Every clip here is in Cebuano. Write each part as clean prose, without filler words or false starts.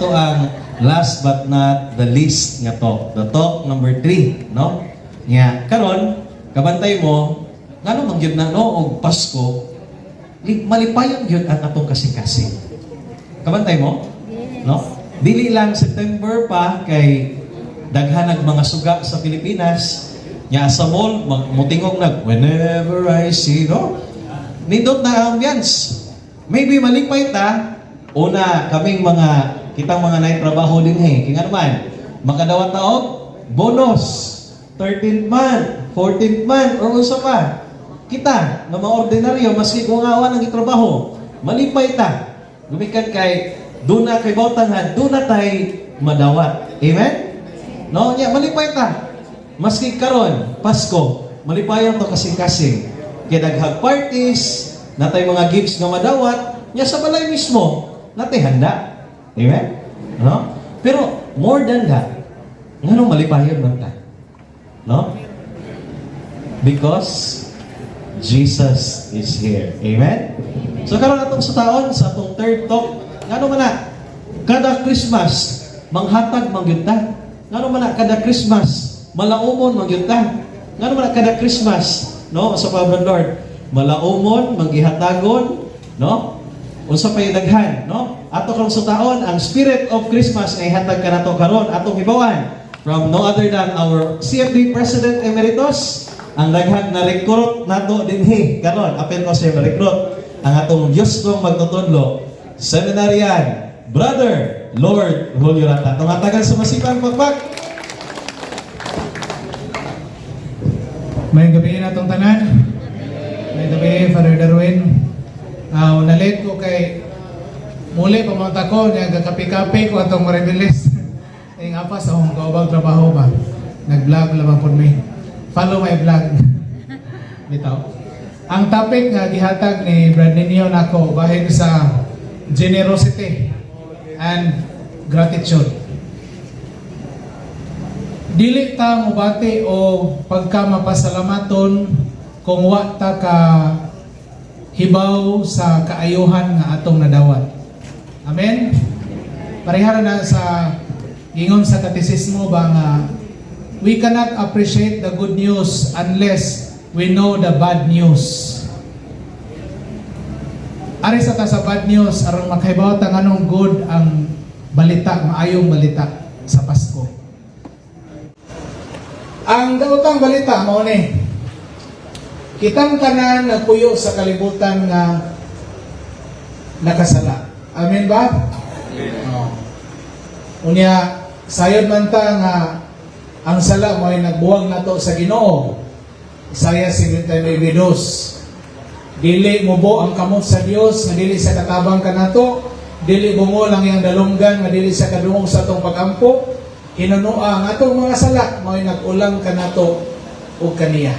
Sa ato ang last but not the least nga talk. The talk number 3, no? Nya karon kabantay mo ngano man gyud na, no, og Pasko malipayon gyud ang atong kasing-kasing. Kabantay mo? No? Dili lang September pa kay daghan nag mga suga sa Pilipinas. Nya sa mall mutingog nag "Whenever I See", no? Nindot na ang ambience. Maybe malipay ta una kaming mga kitang mga night trabaho din he. Kaya naman makadawat ta og bonus, 13th month, 14th month or unsa pa. Kita nga mga ordinaryo, maski kung awa nang itrabaho, malipay ta. Gumikan kay duna kay bawtan ha, duna tay madawat. Amen? No, nya malipay ta. Maski karon Pasko, malipayon to kasing-kasing. Kay daghang parties, natay mga gifts nga madawat, nya sa balay mismo, natay handa. Amen? No? Pero more than that, ngano malipayon man ta? No? Because Jesus is here. Amen? So karon atong sa taon sa atong third talk, ngano man na kada Christmas manghatag man gyud ta? Ngano man na kada Christmas malaumon man gyud ta? Ngano man na kada Christmas, no, sa Pablo Lord, malaumon, manggihatagon, no? Unsa pay daghan, no? Ato karon sa taon ang spirit of Christmas ay hatag kanato karon atong hibawan from no other than our CFD President Emeritus, ang daghan na recruit nato dinhi karon, apil ko siya na-recruit, ang atong Diyos kong magtutudlo, seminarian Brother Lord Julio Rata. Tumatagal sa masipang pakpak. Maayong gabii natong tanan. Maayong gabii, Father Darwin. Nalit ko kay muli pamunta ko niya, gakape-kape ko atong Maribeles. Ay nga pa sa akong kaubang trabaho ba. Nag-vlog lamang po mi. Follow my vlog. Bitaw. Ang topic nga gihatag ni Brad Ninyo nako bahin sa generosity and gratitude. Dili ta mobati o pagka mapasalamaton kung wa ta ka hibaw sa kaayuhan nga atong nadawat. Amen? Parehara na sa gingon sa katisismo ba nga we cannot appreciate the good news unless we know the bad news. Ari sa ta sa bad news aron makahibaw ta nganong good ang balita, maayong balita sa Pasko. Ang daotang balita mao ni: kitang tanan nagpuyo sa kalibutan nga nakasala. Amen ba? Oh. Unya sayod man ta nga ang sala mo ay nagbuwag nato sa Ginoo. Isaiah 59:2. Dili mubo ang kamot sa Dios nga dili sa katabang kanato, dili bungol ang iyang dalunggan nga dili sa kadungog sa atong pagampo. Hinunua ang atong mga sala mao'y nag-ulang kanato ug kaniya.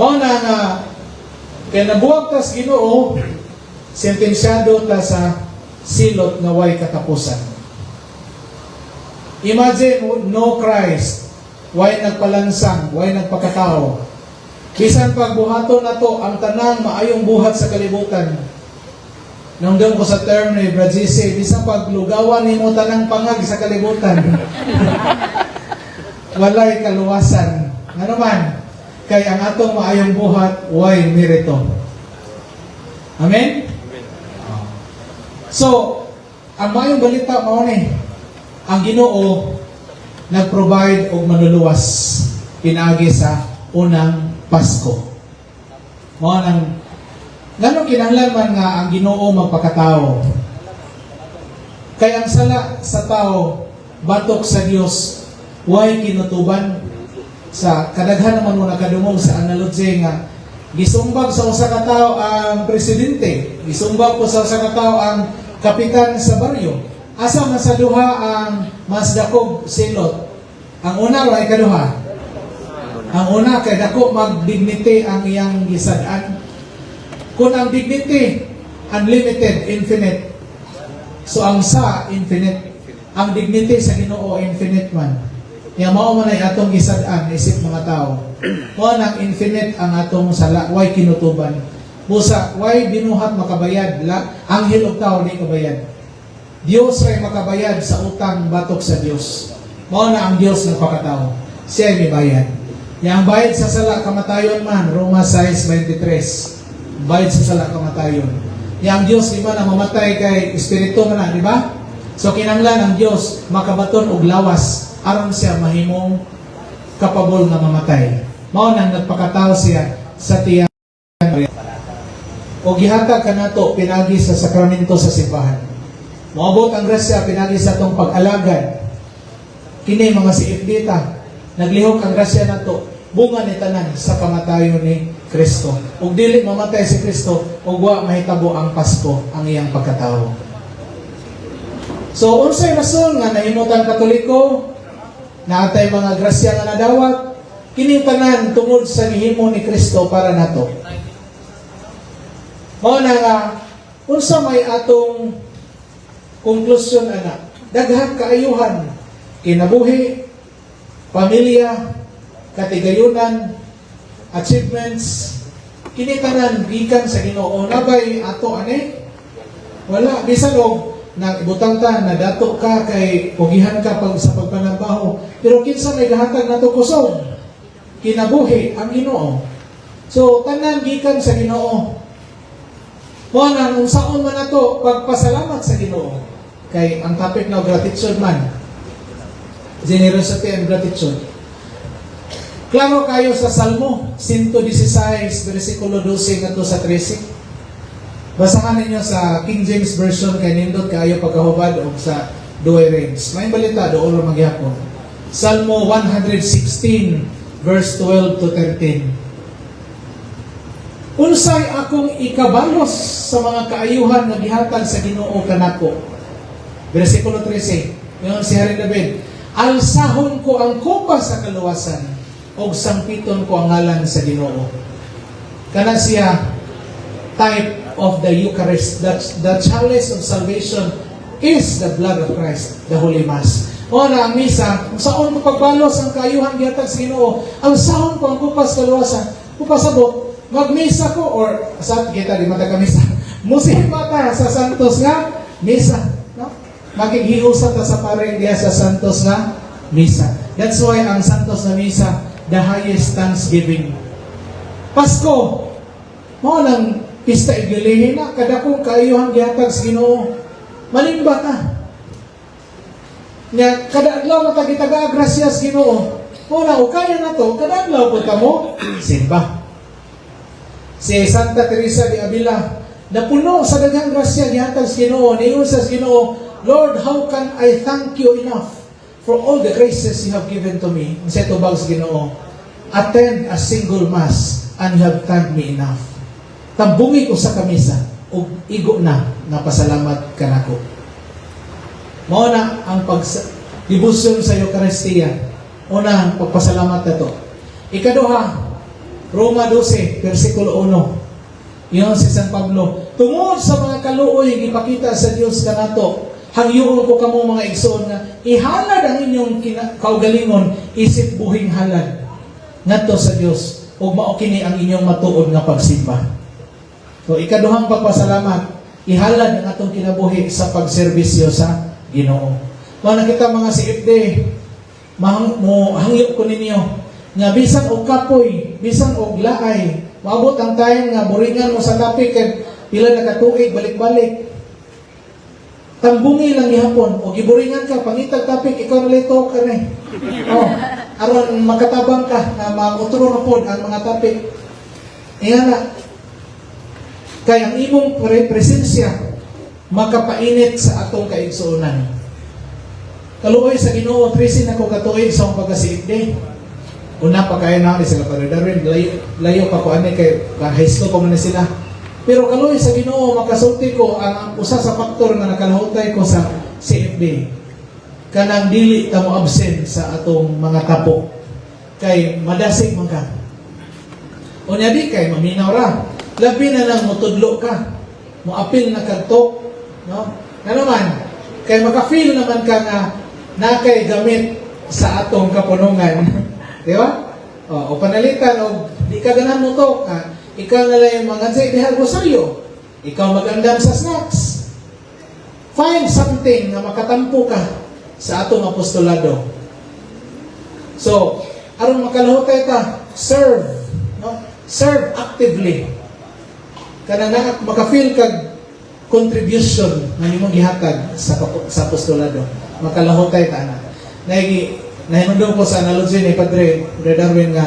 Mao na nga kay nabuwag tas Ginoo, sentensyado ta sa silot nga way katapusan. Imagine no Christ, way nagpalansang, way nagpakatao. Bisan pagbuhaton nato ang tanang maayong buhat sa kalibutan. Nungdong ko sa term ni Brad Jesse, bisan paglugawan nimo tanang pangag sa kalibutan, walay kaluwasan. Ngano man, kay ang atong maayong buhat way merito. Amen? So, ang maayong balita mao ni ang Ginoo nag-provide og manluluwas pinaagi sa unang Pasko. Mao nang ngano kinahanglan man nga ang Ginoo magpakatao? Kay ang sala sa tao batok sa Dios way kinutuban. Sa kadaghan naman mo nakadungog sa analogy nga gisumbag sa usa ka tawo ang presidente, gisumbag po sa usa ka tawo ang kapitan sa baryo. Asa man sa duha ang mas dakog silot? Ang una o ikaduha? Ang una, kay dako mag-dignity ang iyang gisad-an. Kung ang dignity unlimited, infinite. So ang sa infinite, ang dignity sa Ginoo infinite man. Ya mao man ay atong gisad-an isip mga tao. Mao nang infinite ang atong sala, way kinutuban. Busa way binuhat makabayad, la anghel og tao di kabayad. Dios ray makabayad sa utang batok sa Dios. Mao na ang Dios nagpakatao. Siya ay mibayad. Yang bayad sa sala, kamatayon man, Roma 6:23. Bayad sa sala, kamatayon. Yang Dios di man ang mamatay kay espiritu man na, di ba? So kinanglan ang Dios makabaton og lawas aron siya mahimong kapabol nga mamatay. Mao nang nagpakatao siya sa tiyan o gihatag kanato pinagi sa sakramento sa simbahan. Moabot ang grasya pinagi sa atong pag-alagad. Kini mga CFD ta, naglihok ang grasya nato bunga ni tanan sa kamatayon ni Kristo. Ug dili mamatay si Kristo ug wa mahitabo ang Pasko, ang iyang pagkatao. So unsay rason nga nahimutan Katoliko, naatay mga grasya nga nadawat? Kini tanan tungod sa gihimo ni Kristo para nato. Mao na nga unsa may atong konklusyon ana? Daghang kaayuhan, kinabuhi, pamilya, katigayunan, achievements, kini tanan gikan sa Ginoo. Nabay ato ani? Wala. Bisan og nang ibutang ta na dato ka kay pugihan ka pag sa pagpanagbaho, pero kinsa may gahatag nato kusog, kinabuhi? Ang Ginoo. So tanan gikan sa Ginoo. Mao na unsaon man nato pagpasalamat sa Ginoo, kay ang topic na gratitude man, generosity and gratitude. Klaro kayo sa Salmo 116 versikulo 12 ngadto sa 13. Basahan ninyo sa King James Version kay nindot kaayo pagkahubad og sa Douay Rings. May balita doon ra magyapon. Salmo 116 verse 12 to 13. "Unsay akong ikabalos sa mga kaayuhan nga gihatag sa Ginoo kanako?" Versikulo 13. Ingon si Haring David, "Alsahon ko ang kupa sa kaluwasan ug sangpiton ko ang ngalan sa Ginoo." Kana siya type of the Eucharist. The chalice of salvation is the blood of Christ, the Holy Mass. O na ang misa, kung saon ko pagbalos ang kaayuhan gihatag sa Ginoo, alsahon ko ang kupas kaluwasan. Kupasabot, magmisa ko or sa kita di mata ka misa. Musimba ta sa Santos nga misa, no? Makighiusa ta sa pare diha sa Santos nga misa. That's why ang Santos na misa, the highest thanksgiving. Pasko, mao nang pista iglilihi na, kadakong kaayuhan gihatag sa Ginoo. Malimba ka. Nya kada adlaw na tagi-taga grasya sa Ginoo. Mao na o kaya na to, kada adlaw pud kamo simba. Si Santa Teresa de Avila, napuno sa daghang grasya gihatag sa Ginoo, niingon sa Ginoo, "Lord, how can I thank you enough for all the graces you have given to me?" Ang sa tubag sa Ginoo, "Attend a single Mass and you have thanked me enough." Tambungi ko sa kamisa ug igo na nga pasalamat kanako. Mao na ang pag debosyon sa Eucharistia. Una, ang pagpasalamat nato. Ikaduha, Roma 12, versikulo 1. Ingon si San Pablo, "Tungod sa mga kaluoy gipakita sa Dios kanato, hangyoon ko kamo, mga igsoon, nga ihalad ang inyong kaugalingon isip buhing halad ngadto sa Dios, ug mao kini ang inyong matuod nga pagsimba." So ikaduhang pagpasalamat, ihalad ang atong kinabuhi sa pagserbisyo sa Ginoo. Mao na kita mga CFD, mahang, mo hangyo ko ninyo nga bisan og kapoy, bisan og laay, maabot ang time nga buringan mo sa topic kay pila na ka tuig balik-balik. Tambungi lang gihapon o giburingan ka, pangitag topic, ikaw na lito ka ni. Oh, aron makatabang ka nga mautro ra pod ang mga topic. Iya na. Kay ang imong presensya makapainit sa atong kaigsuonan. Kaluoy sa Ginoo, 13 na ko katuig sa akong pagka-CFD. Una pa kayo na sila pero Darwin, layo, layo pa ko ani kay high school pa man na sila. Pero kaluoy sa Ginoo, makasulti ko ang usa sa faktor nga nakalahutay ko sa CFD. Kanang dili ta mo absent sa atong mga tapo. Kay madasig man ka. Unya di kay maminaw ra. Labi na lang motudlo ka. Moapil na kag talk, no? Na naman, kay maka-feel naman ka nga nakay gamit sa atong kapunungan. Di ba? O panalitan og di ka ganahan mo talk, ha? Ikaw na lang yung mga diha rosaryo. Ikaw magandam sa snacks. Find something nga makatampo ka sa atong apostolado. So, aron makalahutay ta, serve, no? Serve actively. Kana na maka-feel kag contribution nga nimong gihatag sa apostolado. Makalahutay ta na. Naigi nahinumdum ko sa analogy ni Padre Brother Darwin nga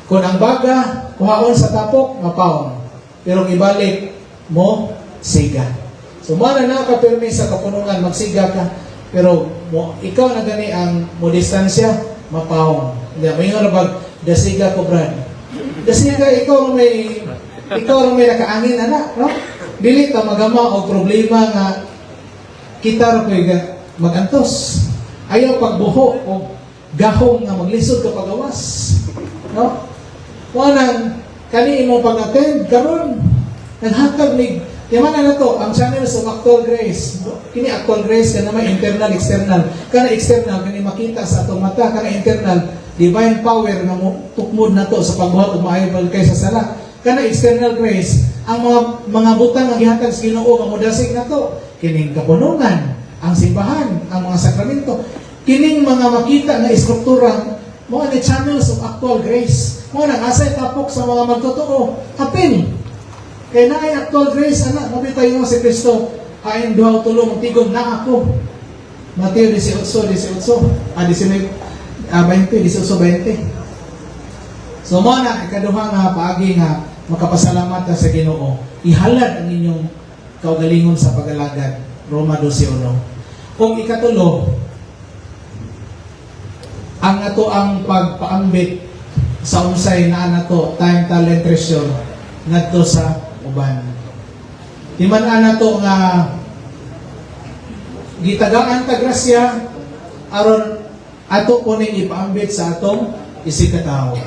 kung ang baga kuhaon sa tapok, mapawon. Pero kung ibalik mo, siga. So mo na kapirmi sa kapunungan, magsiga ka, pero mo ikaw na gani ang mo distansya, mapawon. Hindi mo ingon bag dasiga ko, Brad. Dasiga, ikaw ra may nakaangin ana, no? Dili ta magama og problema nga kita ra koy magantos. Ayaw pagbuho og gahom nga maglisod ka pagawas. No? Wa nang kani imong pag-attend karon naghatag ni. Yaman na to ang channels of actual grace. Kini actual grace kana may internal, external. Kana external, kani makita sa atong mata, kana internal, divine power nga mo tukmod nato sa pagbuhat og maayo kay sa sala. Kana external grace, ang mga butang nga gihatag sa Ginoo nga modasig nato, kining kapunungan, ang simbahan, ang mga sakramento, kining mga makita nga istruktura mo ni channels of actual grace. Mo nang asay tapok sa mga magtotoo, apil. Kay naay actual grace ana, mabitay mo si Kristo hain duha tulo magtigom na ako. Mateo 18, 18, 19, 20, 18, 20. So mo na ikaduha nga paagi nga makapasalamat ka sa Ginoo. Ihalad ang inyong kaugalingon sa pag-alagad. Roma 12:1. Kung ikatulo, ang ato ang pagpaambit sa unsay naa nato, time, talent, treasure, ngadto sa uban. Timan-an nato nga gitagaan ta grasya aron ato po ning ipaambit sa atong isigkatawo.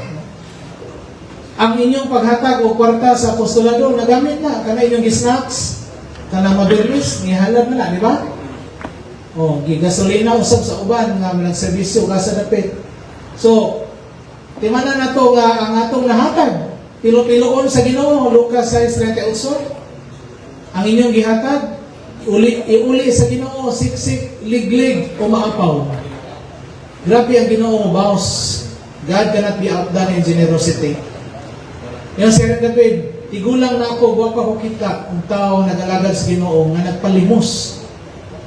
Ang inyong paghatag og kwarta sa apostolado, nagamit na kana inyong snacks, kana mabirmis, nihalad na na, di ba? Oh, gigasolina usab sa uban nga nagserbisyo ka sa dapit. So, timanan nato nga ang atong nahatag pilo-piloon sa Ginoo, Lucas 6:38. Ang inyong gihatag, uli iuli sa Ginoo, siksik, liglig o maapaw. Grabe ang Ginoo baos. God cannot be outdone in generosity. Yung si David, "Tigulang na ako, wa pa ko kita ang tao nag-alagad sa Ginoo nga nagpalimos."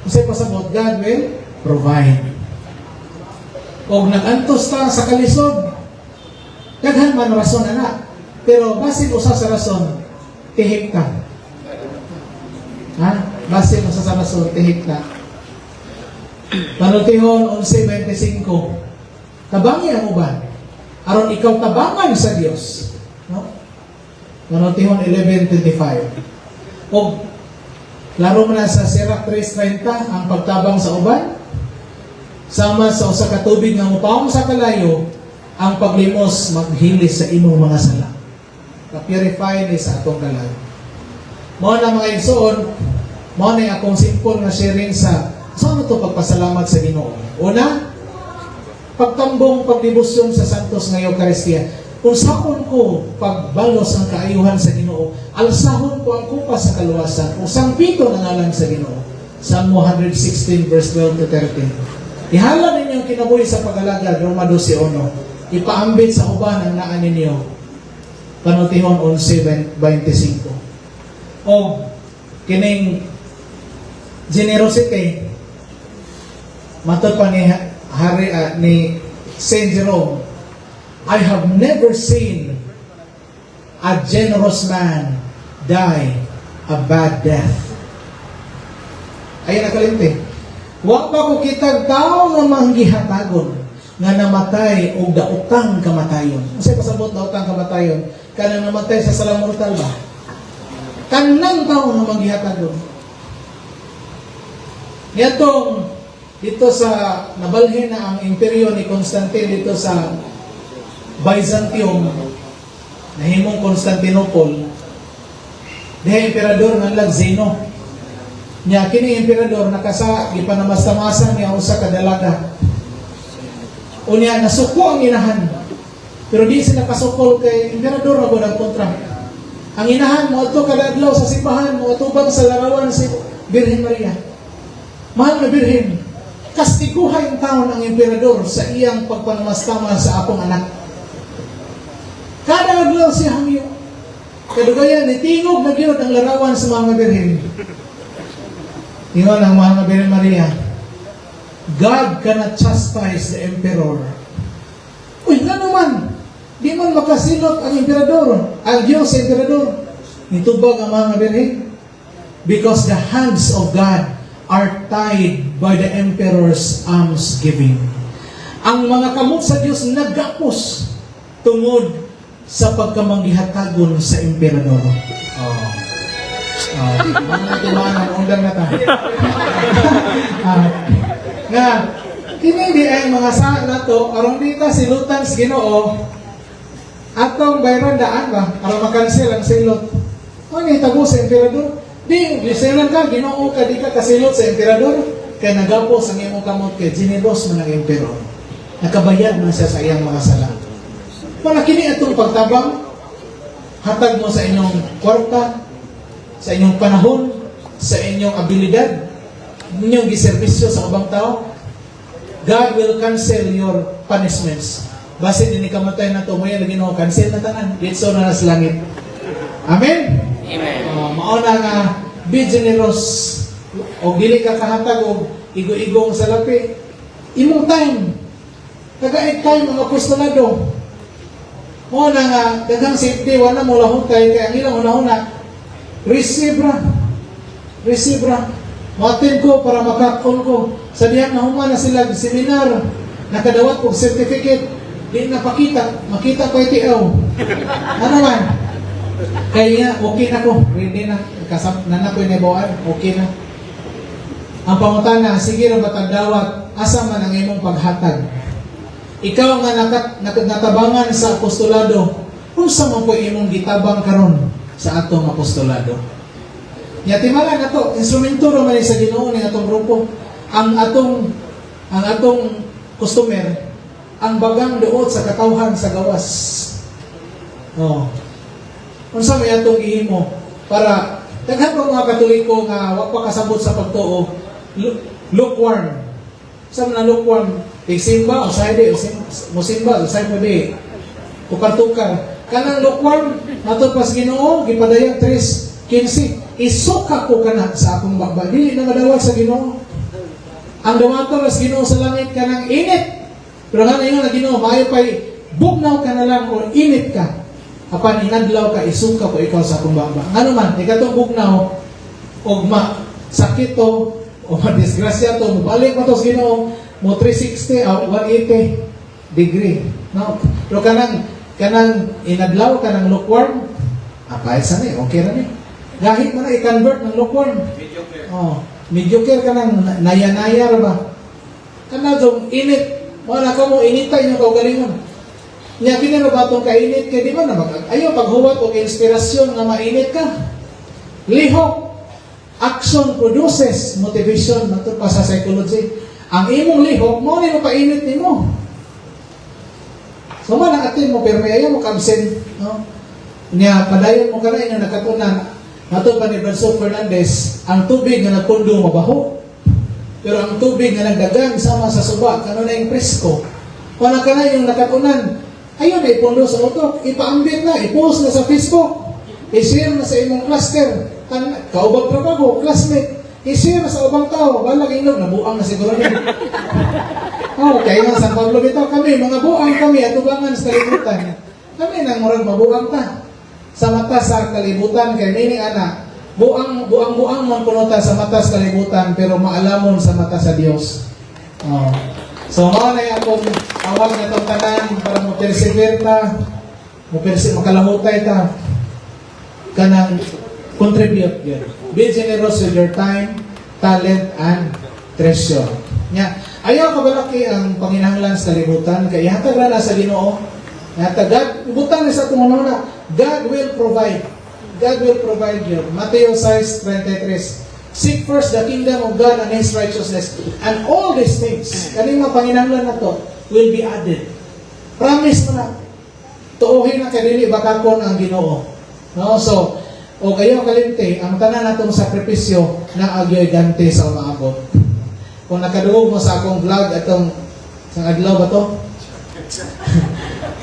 Kasi pasabot, God will provide. Og nag-antos ta sa kalisod, daghan man rason ana. Pero basin usa sa rason, tihip ka. Ha? Basin usa sa rason, tihip ka. Panultihon 11:25. Tabangi ang uban aron ikaw tabangan sa Dios. No? Panultihon 11:25. Og klaro man na sa Sirach 3:30 ang pagtabang sa uban. Sama sa usa ka tubig nga mupawong sa kalayo, ang paglimos maghilis sa imong mga sala. Ka-purify ni sa atong kalag. Mao na, mga igsoon, mao na akong simple nga sharing sa saan to pagpasalamat sa Ginoo. Una, pagtambong, pagdebosyon sa Santos nga Eucharistia. Kung saon ko pagbalos ang kaayuhan sa Ginoo, alsahon ko ang kupa sa kaluwasan, ug sangpiton ang ngalan sa Ginoo. Psalm 116 verse 12 to 13. Ihalad ninyo ang kinabuhi sa pag-alagad, Roma 12:1. Ipaambit sa uban ang naa ninyo. Panultihon 11:25. O kining generosity, matod pa ni Hari ni Saint Jerome, "I have never seen a generous man die a bad death." Ayan ang kalimti. Wa pa ko kitag tao nga manggihatagon nga namatay og daotang kamatayon. Unsay pasabot daotang kamatayon? Kanang namatay sa salang mortal ba? Kanang tao nga manggihatagon. Niadtong dito sa nabalhin na ang imperyo ni Constantine dito sa Byzantium, nahimong Constantinople, diha emperador nganlag Zeno. Nya kini emperador nakasa, gipanamastamasan niya usa ka dalaga. Unya nasuko ang inahan. Pero di sila kasukol kay emperador ra ang kontra. Ang inahan moadto kada adlaw sa simbahan, moatubang sa larawan si Birhen Maria. Mahal na Birhen, kastiguha intawon ang emperador sa iyang pagpanamastama sa akong anak. Kada adlaw siya hangyo. Kadugayan, nitingog na gyud ang larawan sa mga Birhen. Ingon ang Mahal na Birhen Maria, "God cannot chastise the emperor." Uy, nga naman, di man makasilot ang emperador, ang Diyos sa emperador. Nitubag ang mga Birhen, "Because the hands of God are tied by the emperor's almsgiving." Ang mga kamot sa Diyos nagapos tungod sa pagkamanggihatagon sa emperador. Oh. Oh, mga tumanan, undang na ta. Nga, kini di ay mga sa nato aron di ta silutan sa Ginoo, atong bayran daan ba aron makansel ang silot. Ano nahitabo sa emperador? Di lisenan ka, Ginoo ka, di ka kasilot sa emperador kay nagapos ang imong kamot kay generous man ang emperor. Nakabayad man siya sa iyang mga sala. Wala kini atong pagtabang, hatag mo sa inyong kwarta, sa inyong panahon, sa inyong abilidad, inyong giserbisyo sa ubang tao, God will cancel your punishments. Basin din kamatay na to, mo yan Ginoo, cancel na tanan, ditso na na sa langit. Amen? Amen. Mao na nga be generous o dili ka kahatag og igo-igong salapi. Imong time. Tagait time ang apostolado. Mao na nga daghang safety wala mo lahutay kay ang ilang hunahuna receive ra. Receive ra. Mo-attend ko para makakon ko. Sa dihang nahuman na sila seminar, nakadawat og certificate, di na pakita, makita ko itiaw. Ano man? Kaya okay na ko, ready na. Kasap na na ko inibuan, okay na. Ang pangutana, sige ra ba dawat, asa man ang imong paghatag? Ikaw nga natabangan sa apostolado, unsa man po imong gitabang karon sa atong apostolado? Nya timala na to, instrumento ra man ni sa Ginoo ni atong grupo. Ang atong customer, ang bagang duot sa katawhan sa gawas. Oh. Unsa may atong gihimo para daghan pa mga Katoliko nga wa pa kasabot sa pagtuo, lukewarm. Sa mga lukewarm, tigsimba usahay di, musimba usahay pa di. Tukar-tukar. Kanang lukewarm, matod pas Ginoo, gipadayag 3:15, isuka ko kana sa akong baba. Dili na madawat sa Ginoo. Ang dawaton sa Ginoo sa langit kanang init. Pero nga ingon na Ginoo, maayo pay bugnaw ka na lang o init ka. Apan inadlaw ka, isuka ko ikaw sa akong baba. Ngano man, ikatong bugnaw, og ma sakit to, o ma-disgrasya to, mobalik mo to sa Ginoo, mo 360 o 180 degree. No? Pero kanang inadlaw, kanang lukewarm, kahit sa ni, okay ra ni. Gahit man na i-convert ng lukewarm. Mediocre. Oh, mediocre ka nang naya-naya ra ba? Kana dong init, wala ka mo inita inyong kaugalingon. Nya kini ra ba atong kainit kay di man na mag ayo paghuwat og inspirasyon nga mainit ka. Lihok, action produces motivation matud pa sa psychology. Ang imong lihok mo ni mapainit nimo. So man ang atin mo pero may ayaw mo ka-absent, no? Nya padayon mo kana inyong nakatunan. Matod pa ni Bradso Fernandez, ang tubig nga nagpundo mabaho. Pero ang tubig nga nagdagan sama sa suba, kano na yung presko. Wala ka na yung nakatunan, ayun na ipundo sa utok, ipaambit na, i-post na sa Facebook, i-share na sa imong cluster, kan, kaubang trabaho, classmate, i-share sa ubang tao, balag inog, nabuang na siguro niya. Oh, kaya nga San Pablo bitaw kami, mga buang kami, atubangan sa kalibutan. Kami nang murag mabuang ta. Sa mata sa kalibutan, kay meaning ana, buang buang buang man kuno ta sa mata sa kalibutan, pero maalamon sa mata sa Dios. Oh. So mao na yung akong awag na itong tanan para mo persevere ta, mo makalahutay ta, kanang contribute yun. Be generous with your time, talent, and treasure. Nya, ayaw kabalaki ang panginahanglan sa kalibutan, kay ihatag ra na sa Ginoo. Ihatag God, ibutan ni sa atong una, God will provide. God will provide you. Matthew 6:23. Seek first the kingdom of God and His righteousness, and all these things, kaning mga panginahanglan na to, will be added. Promise mo na. Tuohin na kay dili bakakon ang Ginoo. No? So, o kayo kalimte, ang tanan natong sakripisyo na agyoy gante sa umaabot. Kung nakadungog mo sa akong vlog atong sa adlaw ba to?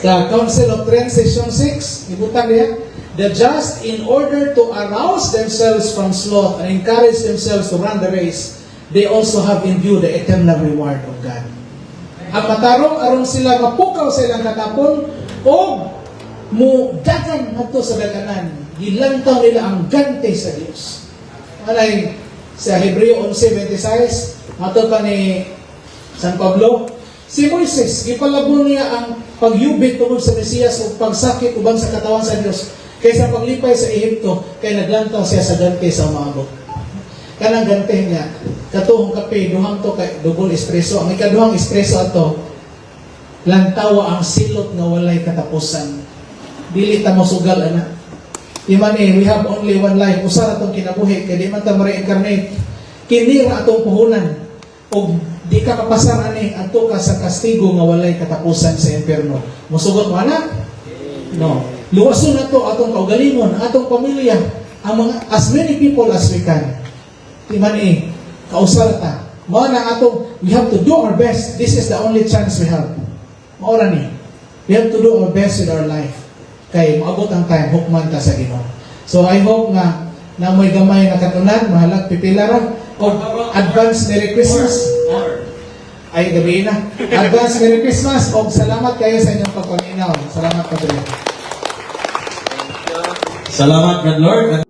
Sa Council of Trent Session 6, ibutang niya, "The just, in order to arouse themselves from sloth and encourage themselves to run the race, they also have in view the eternal reward of God." Ang matarong, aron sila mapukaw sa ilang katapon o mo dagan ngadto sa daganan, gilantaw nila ang gante sa Dios. Anay sa Hebreo 11:26, matod pa ni San Pablo, si Moises, gipalabon niya ang pagyubit tungod sa Mesiyas ug pagsakit uban sa katawan sa Dios kaysa paglipay sa Ehipto, kay naglantaw siya sa gante sa umaabot. Kanang gante niya, katuhong kape, duhang to kay double espresso. Ang ikaduhang espresso ato, lantawa ang silot nga walay katapusan. Dili ta mosugal ana. Di man eh, we have only one life. Usa ra tong kinabuhi kay di man ta ma-reincarnate. Kini ra atong puhunan. Og di ka kapasar ani, adto ka sa kastigo nga walay katapusan sa impyerno. Musugot mo ana? No. Luwason na to atong kaugalingon, atong pamilya, ang mga as many people as we can. Di man eh, kausal ta. Mao na atong we have to do our best. This is the only chance we have. Mao ra ni. We have to do our best with our life. Kay moabot ang time, hukman ta sa Ginoo. So I hope nga na mo'y gamay na katunan, mahalag pipila ra o advance Merry Christmas. Ay, gabi na. Advance Merry Christmas og salamat kayo sa inyong pagpaminaw. Salamat, Padre. Salamat, God Lord.